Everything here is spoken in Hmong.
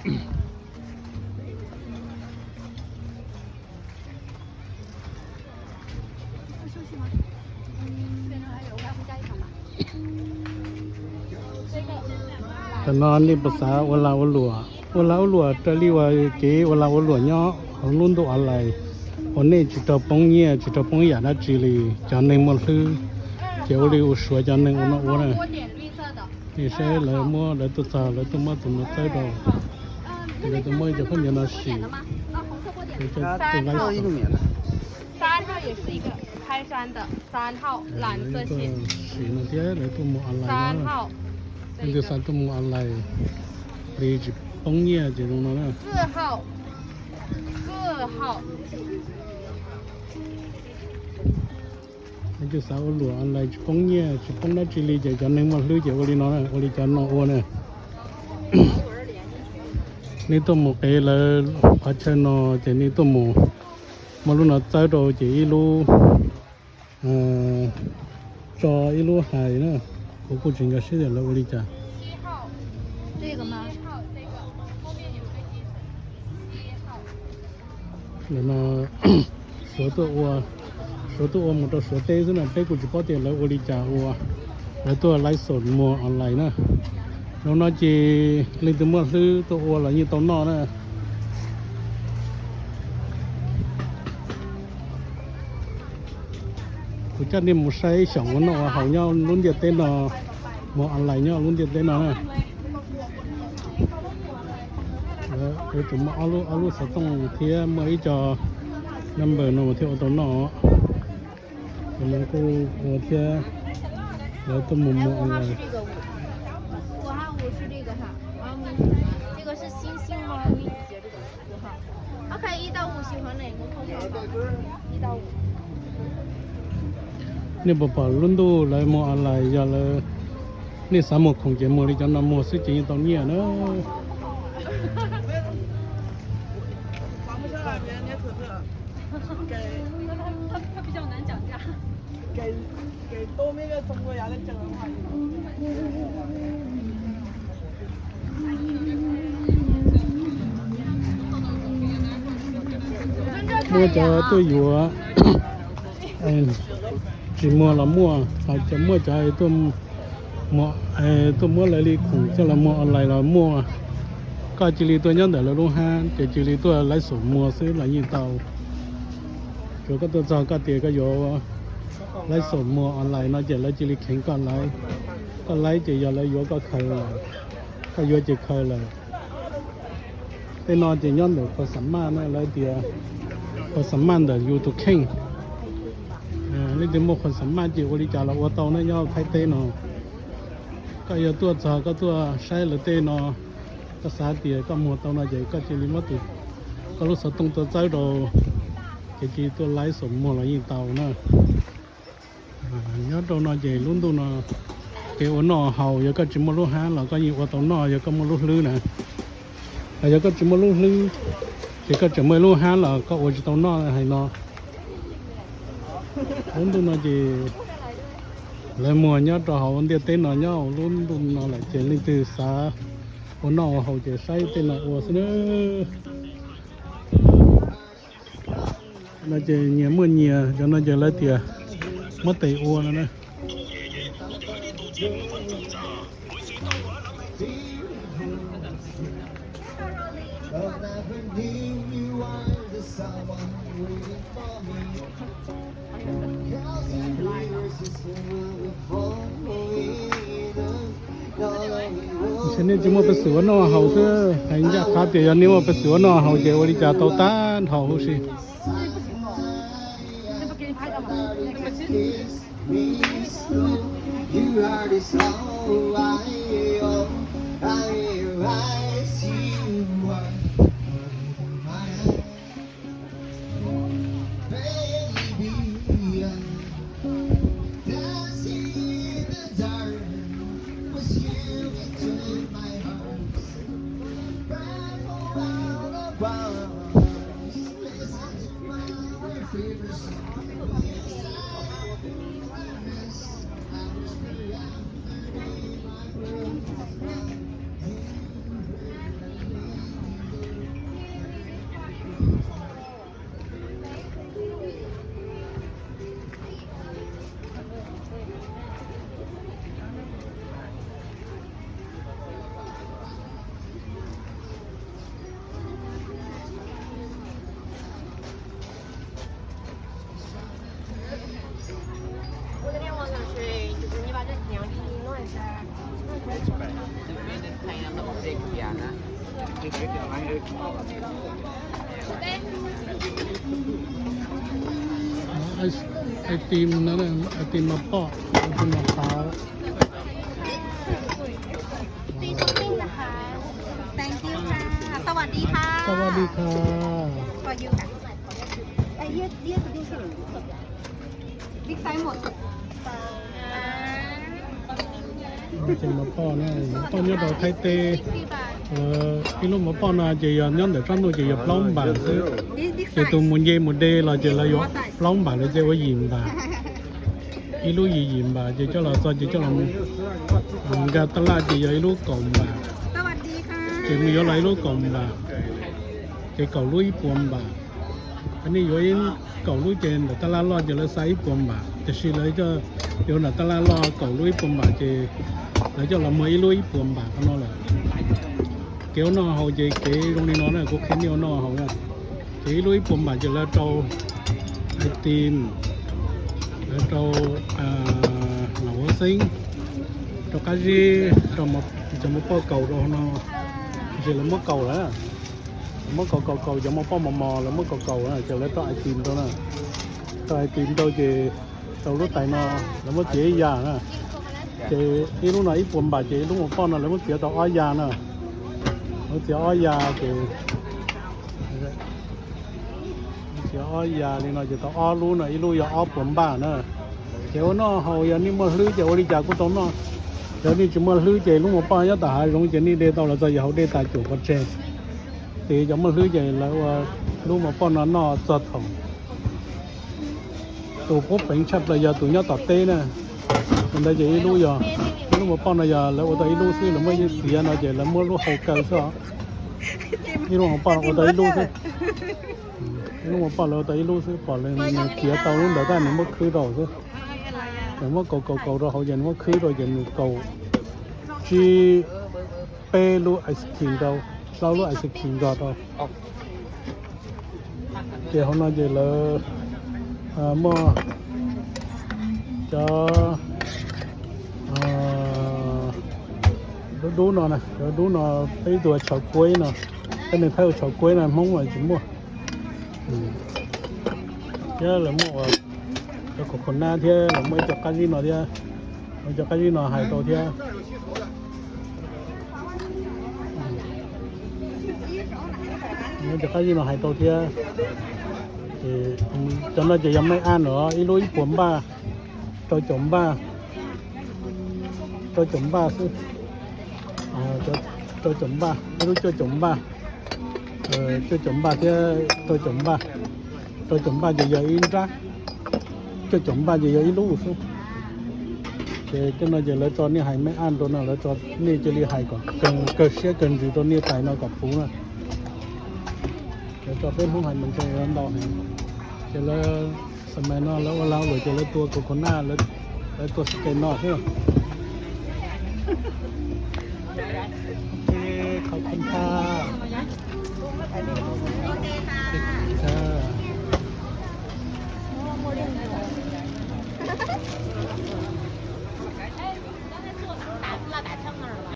Tam no nej puas xav ua lag ua luam? Ua lag ua luam raws li uas kev ua lag ua luam nyob hauv lub ntuj online uas nej tsis raug poob nyiaj tsis raug poob yam dab tsi li. Cov neeg muaj hlwb ces ua li ua suav cov neeg ua no ua na. Nej saib lawv muab lawv tuaj txog lawv tuaj muab tus no txawb rau, ces lawv tuaj muab cov khaub ncaws no sim. 三号也是一个开衫的，三号蓝色系。 Sim no thiab lawv tuaj mus online no. Leej twg xav tuaj mus online li tsis poob nyiaj ces zoo no na. 四号，四号。 Leej twg xav ua luam online tsis poob nyiaj tsis poob dab tsi li ces cov neeg muaj hlwb ces ua li no na, ua li cov no ua na. Nej tuaj mus qev lawv qhov chaw no ces nej tuaj mus muab lub no txawb rau ces ib lub tso ib lub hais na. Kuv kuj tsis nkag siab tias lawv ua li cas. Ntawm no suav tuaj ua, suav tuaj ua mus rau suav teb xwb na, peb kuj tsis paub tias lawv ua li cas ua. Lawv tuaj laiv xom muag online na. Zoo no ces leej twg muaj hlwb tuaj ua los yeej tau noj na. Kuv coj nej mus saib xyaum ua noj ua haus nyob lub ntiaj teb no, muag online nyob lub ntiaj teb no na. Kuv tsuas muaj ob lub, ob lub xov tooj thiab muaj ib co number no thiaj ua tau noj. Ces lawv kuj ua thiab, lawv tuaj mus muag online. 五号。一个是星星猫咪，姐这个五号。OK，一到五喜欢哪个？一到五。 Nej puas pom lub ntuj lawv muag online yog lawv, nej xav muag khoom ces muag li cov no muag xwb ces yeej tau nyiaj na. 他们这儿 Muaj cov tuaj yuav tsis muag los muaj, hos muaj cov tuaj muab lawv li khoom coj los muag online los muaj. Koj cia li tuaj nyob ntawm lawv lub hab ces cia li tuaj laiv xom muag xwb los yeej tau. Tsuav koj tuaj txog koj tias koj yuav laiv xom muag online no ces lawv cia li kheev koj laiv. Koj laiv ces yog lawv yuav koj khaws lawm, koj yuav ces khaws lawm. Tej no ces nyob ntawm qhov xam maj na, lawv tias qhov xam maj ntawm yus tus kheej. Leej twg muaj qhov xam maj ces ua li cas los ua tau na nyob Thaib teb no. Koj yuav tuaj txog koj tuaj saib lawv tej no, koj xav tias koj muag tau no ces koj cia li muab tus, koj lub xov tooj tuaj txawb rau, ces cia li tuaj laiv xom muag los yeej tau na. Nyob rau no ces lub ntuj no kev ua noj haus, yog koj tsis muaj lub hab los koj yeej ua tau noj yog koj muaj lub hlwb na. Hos yog koj tsis muaj lub hlwb, ces koj tseem muaj lub hab los koj ua tsis tau noj hais no. Lub ntuj no ces lawv muag nyob rau hauv ntiaj teb no, nyob hauv lub ntuj no lawm ces leej twg xav ua noj ua haus ces saib tej no ua xwb na. No ces nyias muaj nyias, cov no ces lawv tias muab tes ua no na. Ces nej tsis muaj peev xwm ua noj haus xwb, hais ncaj qha tias yog nej muaj peev xwm ua noj haus ces ua li cas tau tag nrho huv si. Ice, ice cream no, ice cream mas poj, ice cream mas qhauv. Thank you ค่ะ สวัสดีค่ะ สวัสดีค่ะ For you ค่ะ Big size หมด Ces mov poj na, mov poj nyob rau Thaib teb, ib lub mov poj no ces yog nyob ntawm tsob ntug ces yog plaub npam xwb. Ces tus mus nce mus de los ces lawv yuav plaub npam lawv ces ua yim npam. Ib lub yim yim npam ces coj los txog ces coj los nkag tab laj ces yog ib lub kaum npam. Ces mus yuav los ib lub kaum npam, ces kaum lub ib puas npam. Nej yuav kaum lub ces ntawm tab laj loj ces lawv xa ib puas npam, tiam sis lawv coj yuav ntawm tab laj loj kaum lub ib puas npam ces lawv coj los muag ib lub ib puas npam qhov no lawm. Kev ua noj haus ces kev zoo li no na, kuv qhia nej ua noj haus na. Ces ib lub ib puas npam ces lawv rau ice cream, lawv rau nam huab xeeb, rau qab zib, rau cov mov poj kaus rau hauv no, ces lawv muab kaus lawm. Lawv muab kaus kaus kaus cov mov poj mos mos, lawv muab kaus kaus ces lawv rau ice cream rau na. Rau ice cream rau ces rau lub tais no lawv muab txiav ib yam na. Ces ib lub no ib puas npam ces ib lub mov poj no lawv muab txiav tau ob yam na. Muab txiav ob yam ces txiav ob yam li no ces tau ob lub no, ib lub yog ob puas npam na. Ces ua noj haus yog nej muaj hlwb ces ua li cas kuj tau noj. Yog nej tsis muaj hlwb ces lub mov poj nyob tom hav zoov ces nej de tau los txog yog hauv dej tas cuam pov tseg. Ces cov muaj hlwb ces lawv ua lub mov poj no noj txog thaum tus pub peev tshaj plaws yog tus nyob tom teb na. Tus ntawd ces ib lub yog, ib lub mov poj no yog lawv ua tau ib lub xwb, lawv muab txiav no ces lawv muab lub hau kaw xwb os. Ib lub mov poj ua tau ib lub xwb. Ib lub mov poj lawv ua tau ib lub xwb, pom nws txiav tau lub ntawd tab nws muab khwb rau xwb. Nws muab kaus kaus kaus rau hauv ces nws muab khwb rau ces nws kaus tsib peb lub ice cream rau, plaub lub ice cream nrog rau. Ces hauv no ces lawv muaj cov dub dub no na, cov dub no peb ib tug ua tshauv kuaib no, peb neeg Thaib ua tshauv kuaib no, Hmoob mas tsis muaj. Thiab lawv muaj ua cov coconut thiab lawv muaj ib co qab zib no thiab, muaj cov qab zib no hais tau thiab. Muaj cov qab zib no hais tau thiab. Cov no ces yog mej ab no, ib lub ib puas npaj, rau caum npaj, rau caum npaj xwb. Rau caum npaj, ib lub cuaj caum npaj, cuaj caum npaj thiab rau caum npaj. Rau caum npaj ces yog ib nrab, cuaj caum npaj ces yog ib lub xwb. Ces cov no ces lawv tso nej hais mej ab rau no, lawv tso nej cia li hais kom kawg siab kawg ntsws rau nej tais no kom puv na. Lawv tso peb Hmoob hais mas ntshe ntau heev. Ces lawv, xam mais no lawv ua lag ua luam ces lawv tua coconut, lawv tua xab tes no xwb. Khov kho ntha.